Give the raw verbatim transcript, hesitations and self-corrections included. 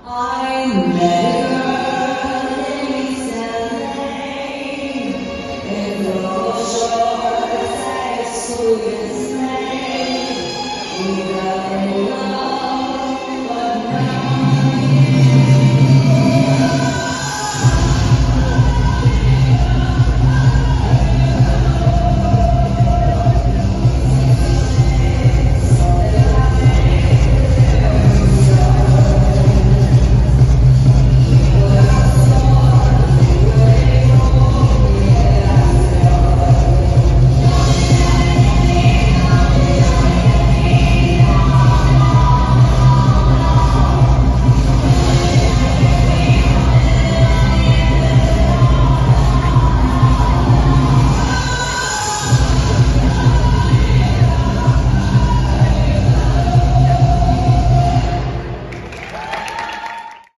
I met a girl named Sally, and for sure I said, "Sweetest name." We got in love.